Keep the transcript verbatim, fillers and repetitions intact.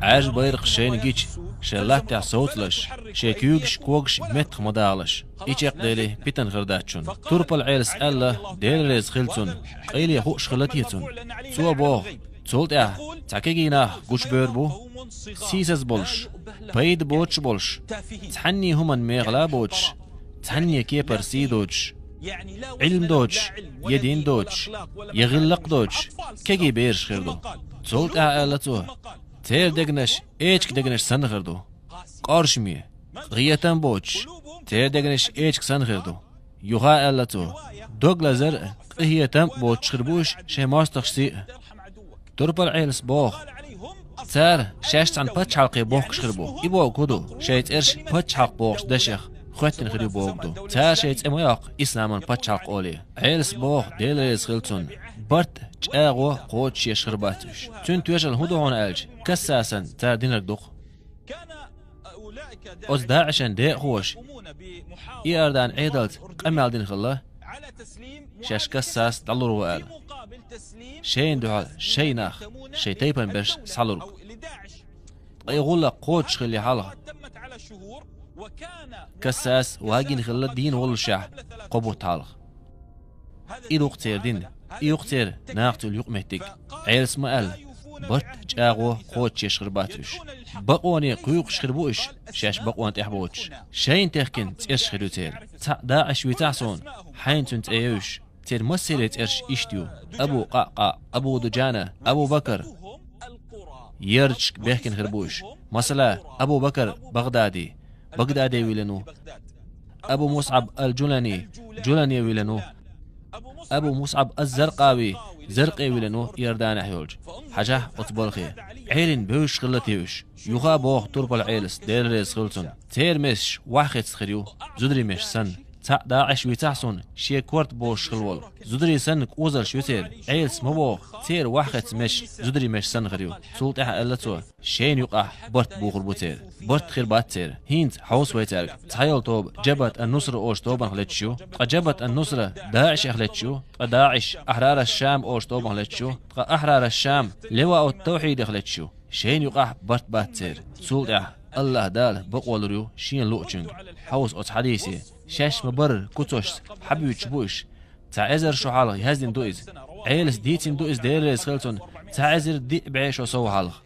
Ӏаьржа байракх шайна гича, шайн латтехь совцалаш, шайн куьйгаш, когаш меттах ма дахалаш. И чекхдели питана хир дац шуна. Турпал Ӏелас аьлла, Дела реза хила цунна, къайле хууш хилла те цунна. Цо боху: «Цул тӀаьхьа цхьа кегий нах гучубевр бу, сийсаз болуш, пайда боцуш болуш, цхьанний хӀуманна мехала а боцуш, цхьанне кепара сий доцуш, Ӏилма доцуш, я дин доцуш, я гӀиллакх доцуш, кегий бераш хир ду. Цул тӀаьхьа, — аьлла цо, — церан дегнаш эчиг дегнаш санна хир ду, къоршаме, къинхетам боцуш, церан дегнаш эчиг санна хир ду». Юха а аьлла цо: «Дог лазар а, къинхетам а боцуш хир бу уьш шайн мостагӀашций а». Турпал Ӏелас боху: «Цара шаьш цхьана пачхьалкхе бохкуш хир бу. И бохург хӀун ду? Шайн цӀераш пачхьалкх бохучу дашех хоьттина хир ю бохург ду. Цара шайн цӀе ма йоккху исламан пачхьалкх олий». Ӏелас боху, Дела реза хила цунна: «Барт а, чӀагӀо а кхочушъеш хир бац уьш». Цуьнан тоьшалла хӀун ду хьуна аьлча, Кассасан цара динарг ду-кх. Оцу ДаӀишан декъахоша Иордан Ӏедалца къамел дина хилла, шаьш Кассас дӀалур ву аьлла, шайна дуьхьал шайн нах, шайн тайпана берш схьалург. Ткъа и гӀуллакх кхочуш хиллехь хьалха, Кассас вагийна хилла дийна воллушехь кхо бутт хьалха. И ду-кх церан дин, и ю-кх церан нахаца йолу юкъаметтиг. Ӏелас ма аьлла: «Барт а, чӀагӀо а кхочушъеш хир бац уьш. Бакъоне кхуьйкхуш хир бу уьш, шаьш бакъонан тӀехь боцуш. Шайна техкина цӀераш хир ю церан. Цхьаъ ДаӀиш вийцахь суна, хьайна цуьнан цӀе йойуш». Церан масале цӀераш иштта ю: Абу Къаъкъаъ, Абу Дуджана, Абу Бакар. Ярташка бехкина хир бу уьш. Масала, Абу Бакар Багъдади, Багдаде виллина ву. Абу Мусъаб ал-Джулани, Джулане виллина ву. Абу Мусъаб аз-Заркъави, Заркъе виллина ву Иорданехь йолчу. Хьажахь оцу балхе. Ӏелина бевзаш хилла те уьш? Юха а боху Турпал Ӏелас, Дела реза хила цунна: «Церан месаш охьахецна хир ю, зударийн месаш санна. Цхьаъ ДаӀиш вийцахь суна, шен корта бозуш хилла волу. Зударий санна кӀозарш ю церан. Ӏелас ма боху, церан охьахецна месаш зударийн месаш санна хир ю». Цул тӀаьхьа аьлла цо: «Шайна юкъахь барт бухур бу церан. Барт хир бац церан. ХӀинца хьовса вай цаьрга. Цхьайолу тоба Джабхат ан-Нусра олучу тобанах летташ ю, ткъа Джабхат ан-Нусра ДаӀишех летташ ю, ткъа ДаӀиш Ахьрар аш-Шам олучу тобанах летташ ю, ткъа Ахьрар аш-Шам Ливаут-Тавхьидех летташ ю. Шайна юкъахь барт бац церан». Цул тӀаьхьа АллахӀ Дала бакъо лур ю Шена луучуьнга. Хьовса оцу хьадисе. Шаьш ма-барра куцашца хьабуьйцуш бу уьш. Цхьа эзар шо хьалха яздина ду иза. Ӏелас дийцина ду иза, Дела реза хила цунна, цхьа эзар диъ бӀе шо сов хьалха.